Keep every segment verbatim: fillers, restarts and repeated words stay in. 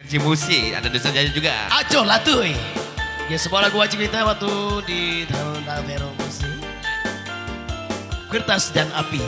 Si musik, ada dosa jaya juga. Aco lah tu, eh. Ya, sebuah lagu wajib kita waktu di tahun Tavero Musik. Kertas dan Api.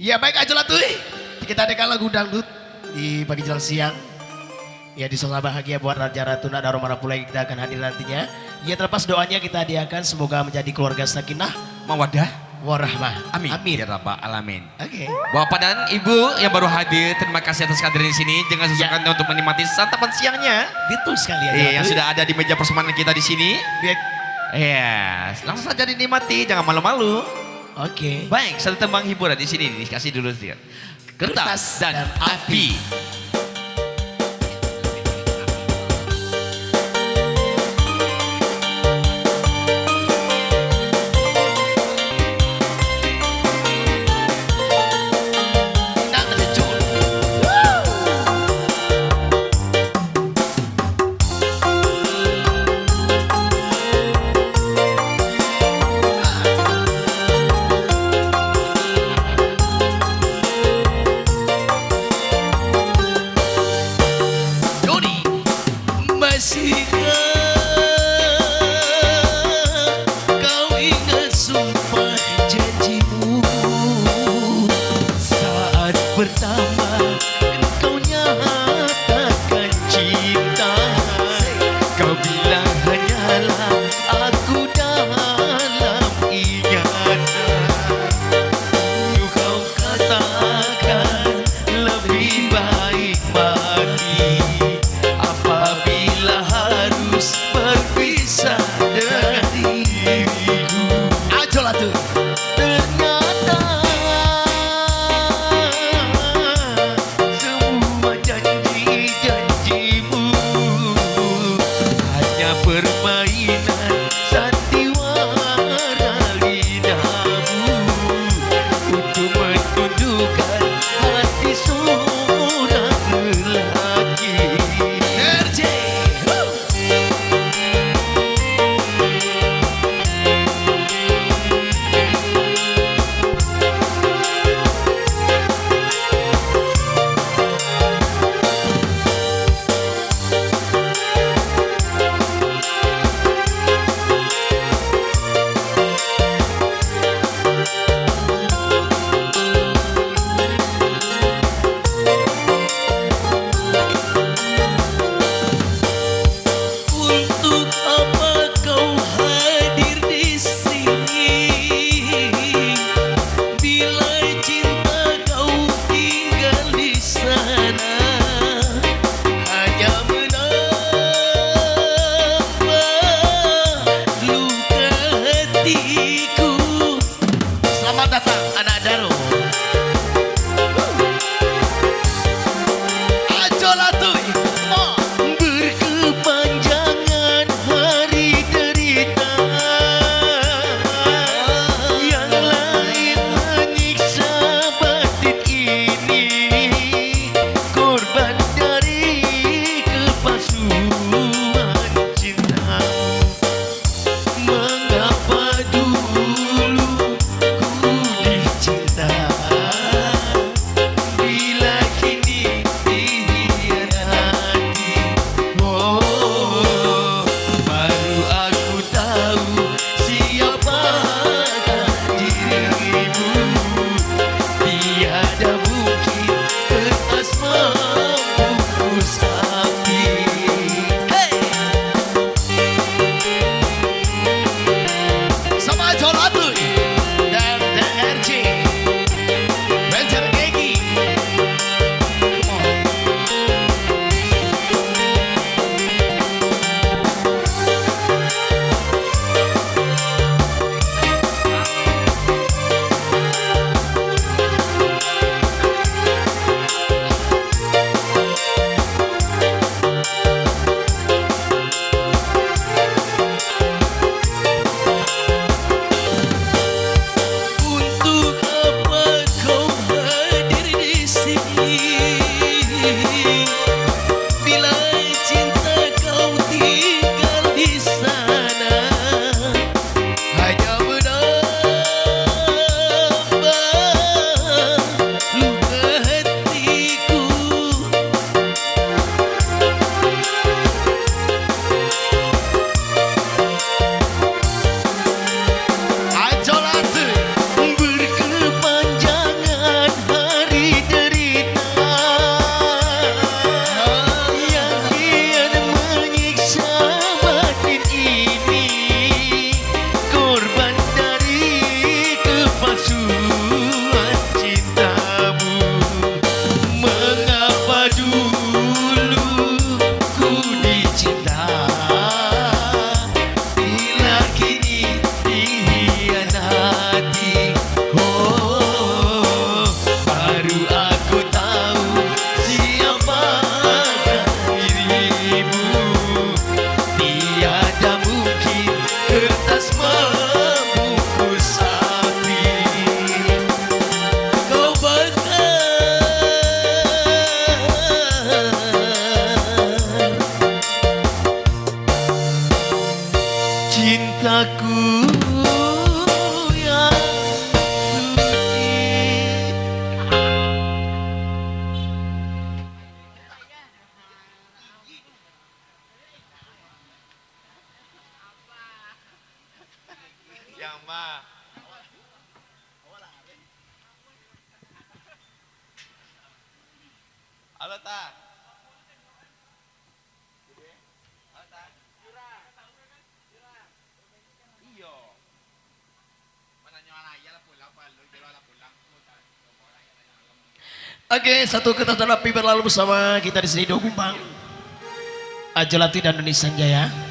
Ya, baik, Ajo Latuih. Kita adakan lagu dangdut di pagi jelang siang. Ya, di suasana bahagia buat Raja Ratu, nak ada orang marapulai kita akan hadir nantinya. Ya, terlepas doanya kita hadiahkan semoga menjadi keluarga sakinah, mawaddah, warahmah. Amin. Amin. Ya Rabbal Alamin. Oke. Bapak dan Ibu yang baru hadir, terima kasih atas kehadiran di sini. Dengan Ya. susukan untuk menikmati santapan siangnya. Betul sekali, Ajo Iya, yang Latuih. sudah ada di meja persembahan kita di sini. Iya. Iya, langsung saja dinikmati, jangan malu-malu. Oke. Baik, satu tembang hiburan di sini, dikasih dulu sedikit. Kertas Kertas dan dan Api. Doni, masihkah kau ingat sumpah janjimu saat pertama Engkau nyatakan cinta, kau bilang hanyalah aku dalam ingatan. Kau katakan lebih baik mati apabila harus berpisah dariku. Ajo lah tu. Ternyata semua janji-janjimu hanya permainan sandiwara lidahmu untuk menundukkan hati seorang lelaki. R J. Untuk apa kau hadir di sini, bila cinta kau tinggal di sana, hanya menambah luka hatiku. Selamat datang, anak Daro. Ajo lah tu. Berkepanjangan hari derita, yang lain menyiksa batin ini, korban dari kepalsuan cintamu. Mengapa dulu ku dicinta, bila kini dikhianati? Halo, Ta. Halo, Ta. Iyo. Mananyo anak iya lah pulang, apa lu, jelo lah pulang. Oke, satu kata terapi berlalu bersama kita di sini, Dogumbang, Ajo Lati dan Doni Sanjaya.